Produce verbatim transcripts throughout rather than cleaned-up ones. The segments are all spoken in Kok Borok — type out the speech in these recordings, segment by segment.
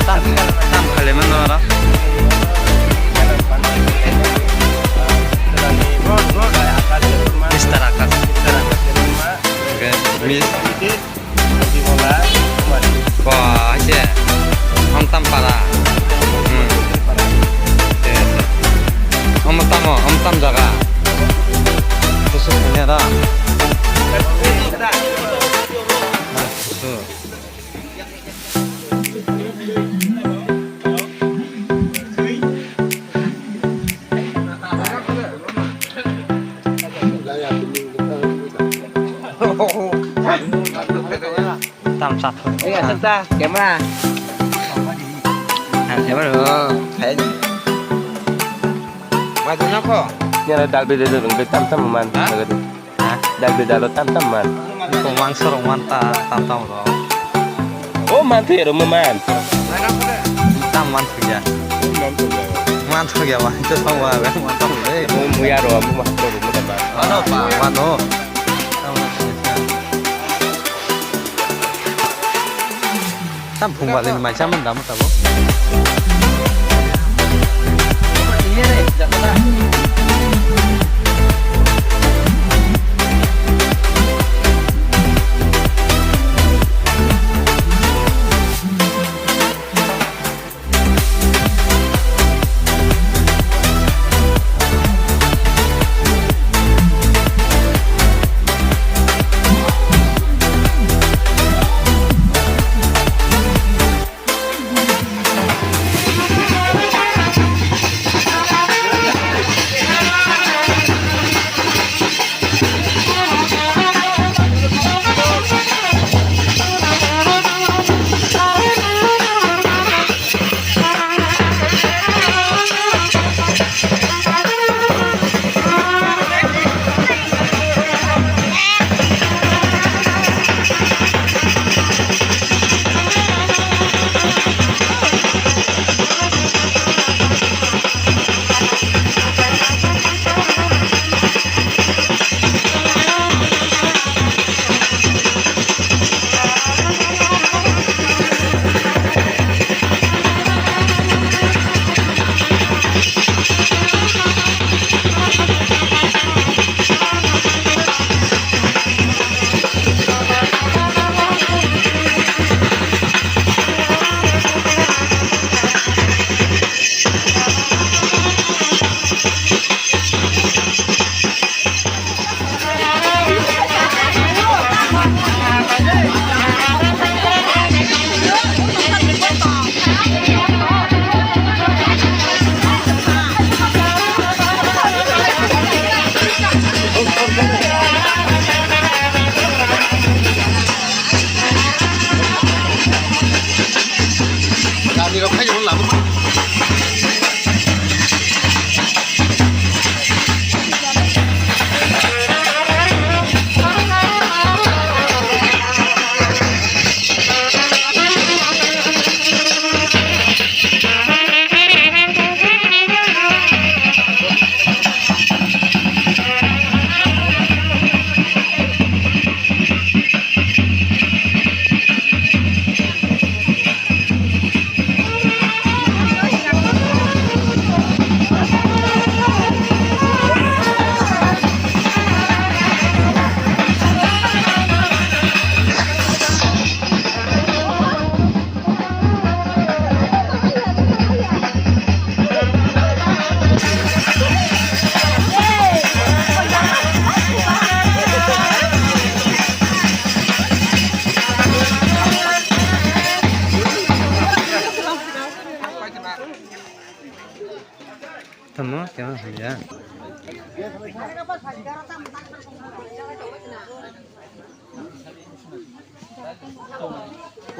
Tam, tam khali mano aro. Mister Akash. Oke, Miss. Wah, aje. Om tam para. Hmm. Oke, oke. Om tamo, om tam jaga. Kusuk punya dah. Kusuk. Tam satu. Iya, serta camera. Nah, camera. Oh, kayaknya. Maju nako. Ini ada dalbe de de tam tam man. Hah? Ha? Dal bidalo tam tam man. Ko man sorong man ta tam tam ro. O man tu ero man. Tam man tu ya. Man tu ya man tu tam wa man tam le. Mo mo ya ro mo ma ro mo ta ba. Ano pa? Wano. Tam phung bali ni mai chamani damo tabo.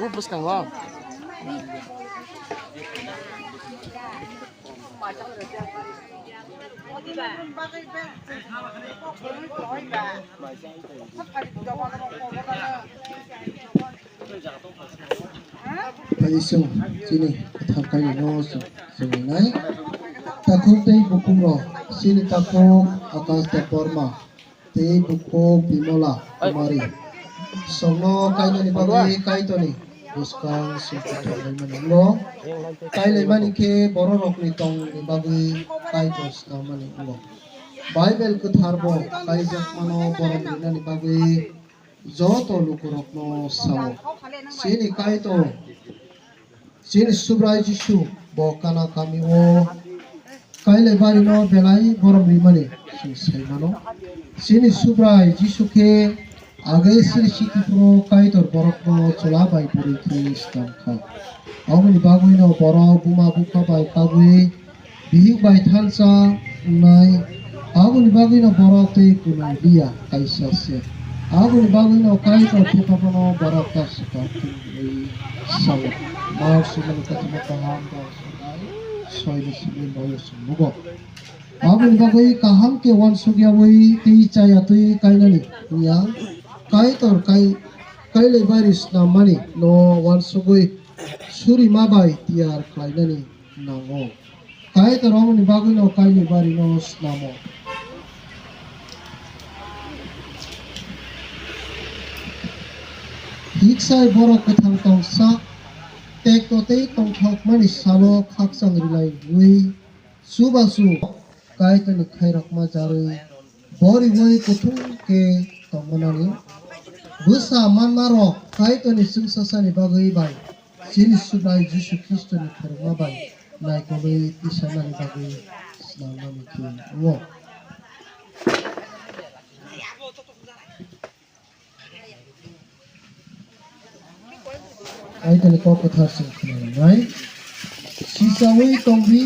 O bwskango. Tei chwng chini kwthar kainwino chwng, chwng rinai. Takhuk tei bukhuk rok, chini takhuk Akash Debbarma tei bukhuk Bimala Kumari. Chwngno kainani bagwi Kaitorni bwskang chwng kwthar laimani wngo. Kailaimani khe bororokni tongmungni bagwi Kaitor snamani wngo. Bible kwthar bo kaijakmano borom rinani bagwi joto lukurokno sao. Chini Kaitor, chini Subrai Jisu bo Kana kamio Kailai barino belai borom rimani chwng sai mano. Chini Subrai Jisu khe age sirsi kiphuru Kaitor borokno chwla bai puri khe swkang kha. Aboni bagwino borok buma bupha bai pagwi bihik bai thansa wngnai. Aboni bagwino borok tei kunui liya kaisa se. Aboni bagwino Kaitor Phiphapano borok ta swkang tongwi sao. Mar sumani kothoma kaham rok sonai soini simi noyo sumugo. Aboni bagwi kaham khe uansuk yaui tei chaya twi kainani wngya. Kaitor kai, kailai bari snammani no uansugwi surima bai tiyar khlainani nango. Kaitor aboni bagwino kailai barino snamo. Hiksai borok kwthang tongsa, tekto tei tongthokmani salo khakchang rilai wngwi chubachu Kaitorni khairokma jarwi boriwi kuthum khe tongmanani bwsa manmarok Kaitorni chwngsasani bagwi bai chini Subrai Jisu Khristoni phwrwngma bai naikolwi tisanani bagwi snamnani khe wngo. Kaitorni kok kwthar chwng khwnanai. Sichaui tongdi,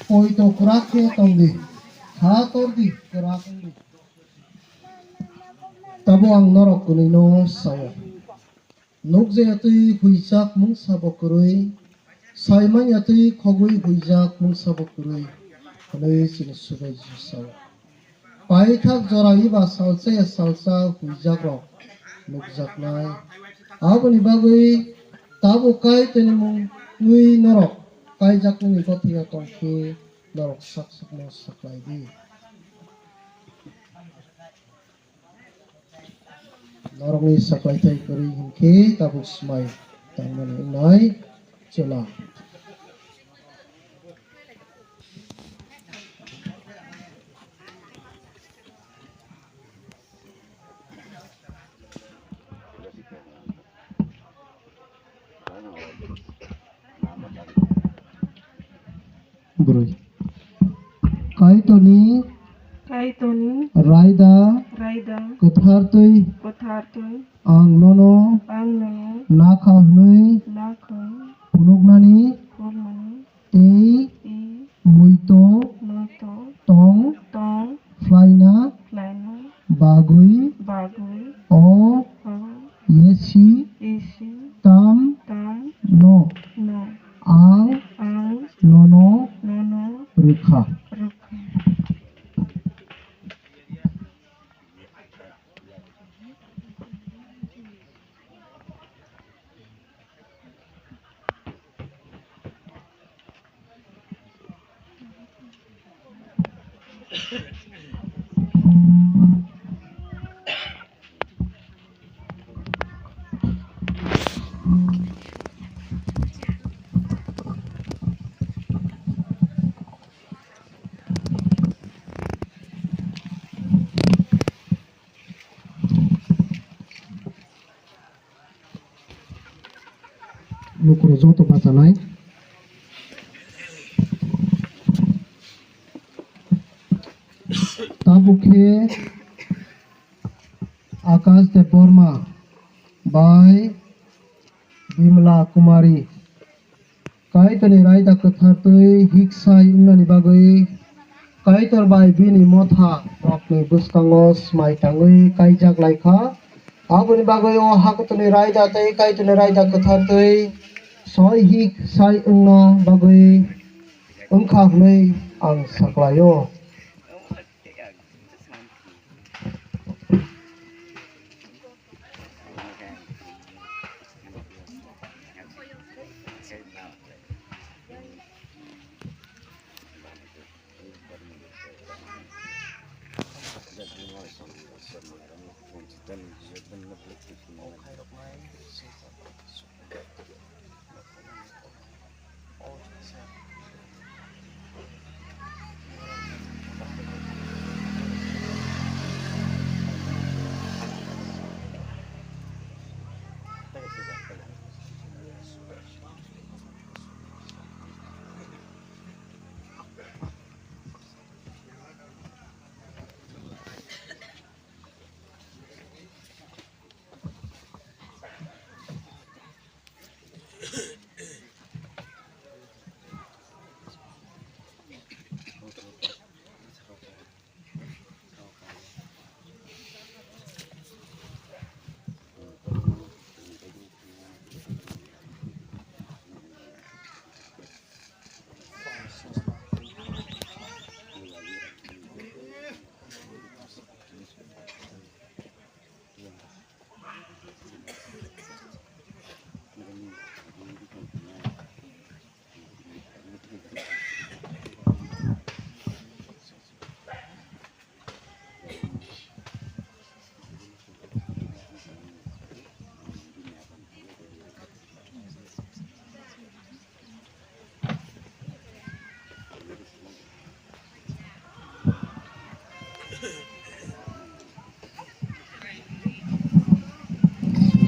poito kwrak khe tongdi, ha tordi kwrak wngdi. Tabo ang norok kwnwino sao. Nukjaya twi huijak mungsa bo kwrwi, saimanya twi khogwi huijak mungsa bo kwrwi, hwnwi chini Subrai Jisu sao. Paithak jora eba salsa ya salsa huijakrok nukjaknai. Aboni bagwi tabuk Kaitorni mungwi norok kaijaknani gothiya tongkhe norok sak sakno saklai di. Norokni saklaithai kwrwi hinkhe tabuk swmai tangmani wngnai chwla. Bwrwi. Kaitorni. Kaitorni. Raida. Raida. Kwthar twi. Kwthar twi. Ang nono. Ang nono. Nakha hwnwi. Nakha. Phunuknani. Phunuknani. Tei. Tei. Muito. Muito. Tong. Tong. Khlaina. Khlaina. Bagwi. Bagwi. O. O. Yesi. Yesi. Tam. Tam. No. No. Ang. Ang. Nono. Nono. Rwkha. Rwkha. Lukurok joto bachanai. Tabuk khe Akash Debbarma bai Bimla Kumari. Kaitorni raida kwthar twi hiksai wngnani bagwi Kaitor bai bini motha rokni bwskango swmai tangwi kaijak lai kha. Aboni bagwi o hakutorni raida tei Kaitorni raida kwthar twi soi hik sai wngna bagwi wng kha hwnwi ang sa khlaio.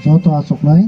Joto achuknai.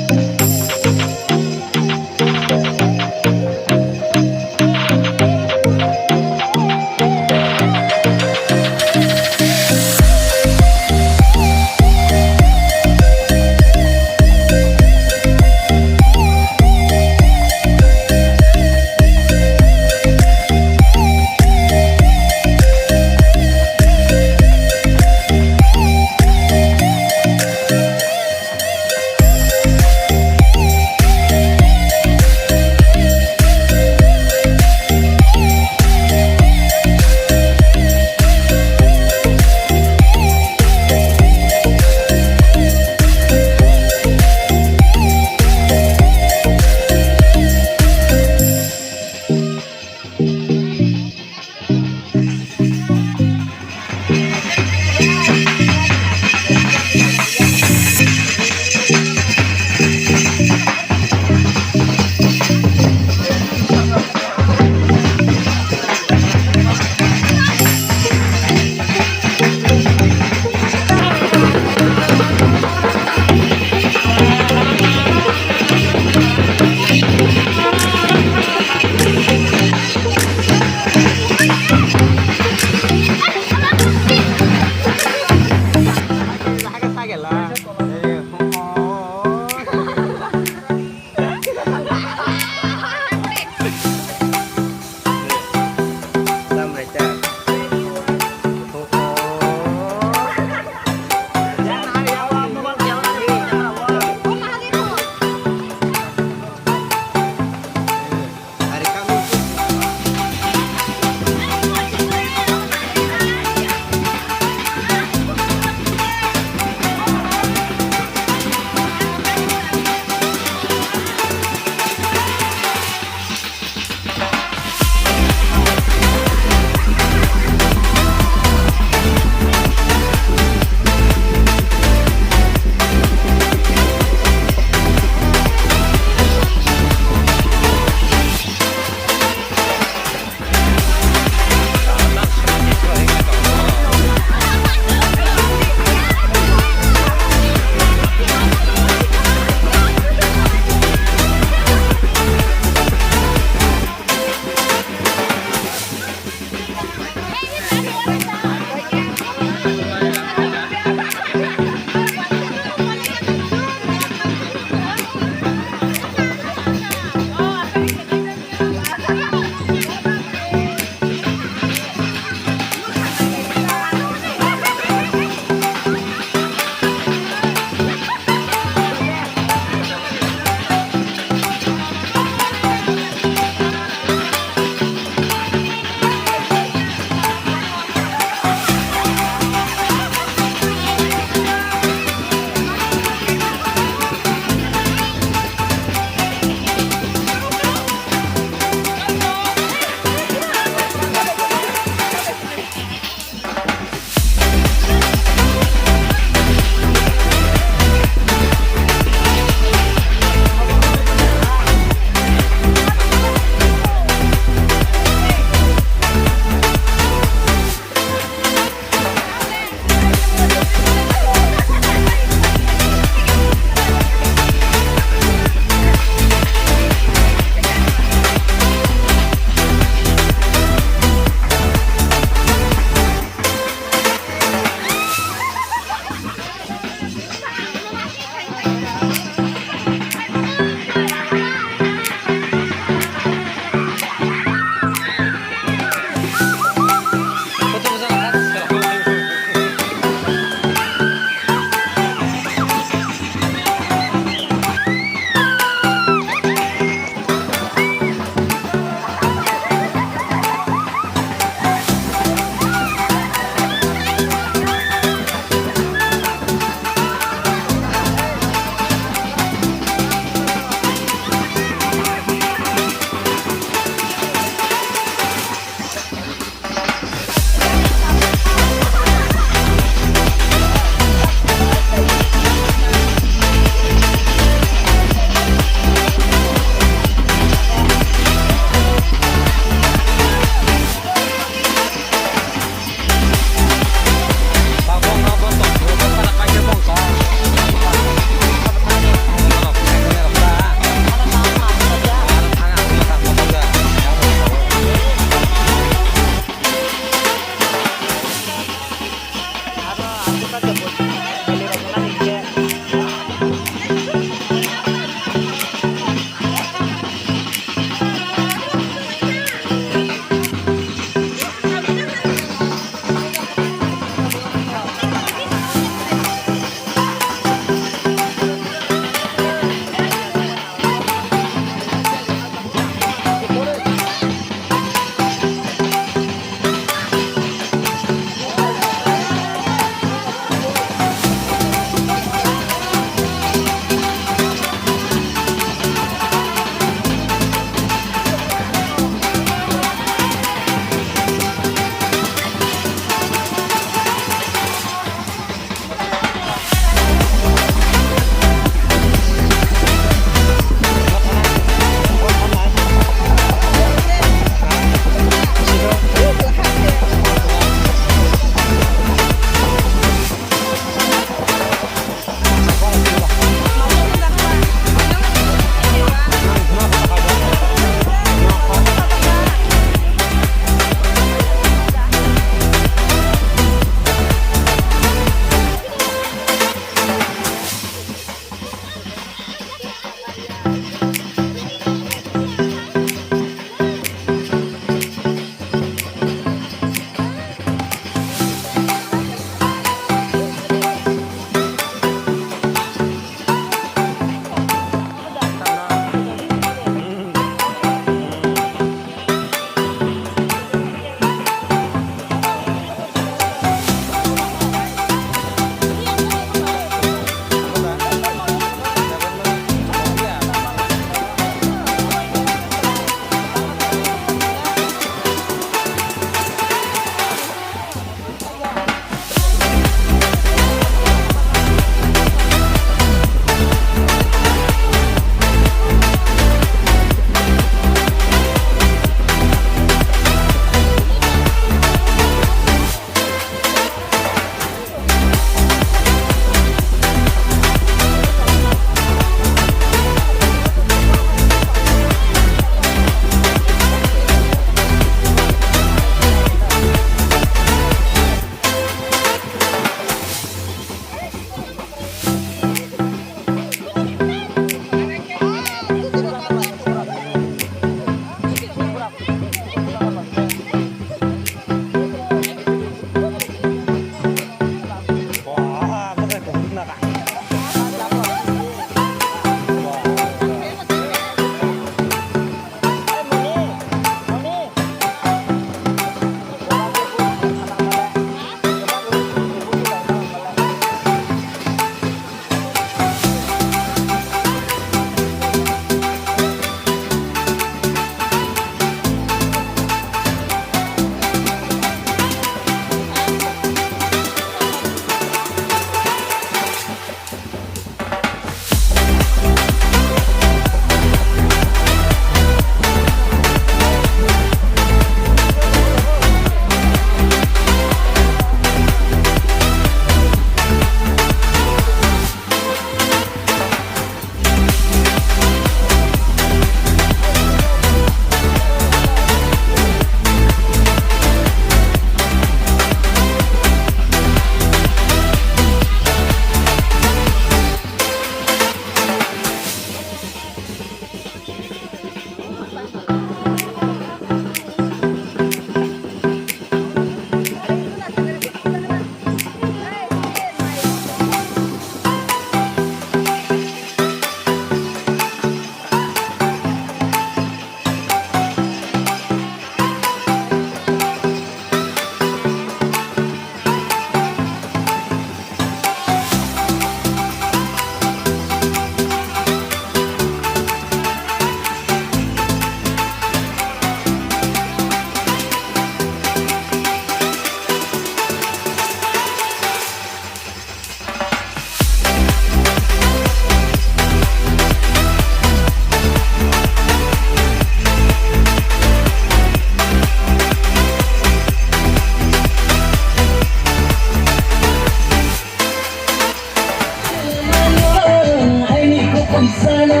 Sano,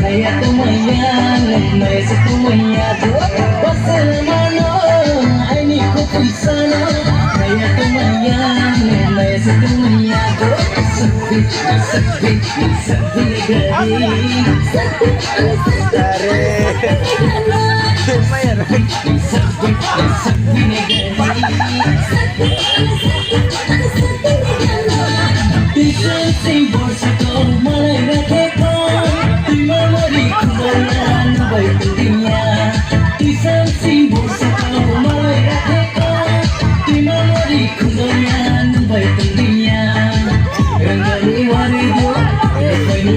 naya tumaya, naya se tumaya do. Pasal mano, aini ko pui sano, naya tumaya, naya se tumaya do. Sakti, sakti, sakti gari. Dare. Sakti, sakti gari. Twisam sing borsa kau malai rakhe kau, twi mamori khumbai ya nungbai tongdiya. Twisam sing borsa kau malai rakhe kau, twi mamori khumbai ya nungbai tongdiya. Rangani wari do, rangani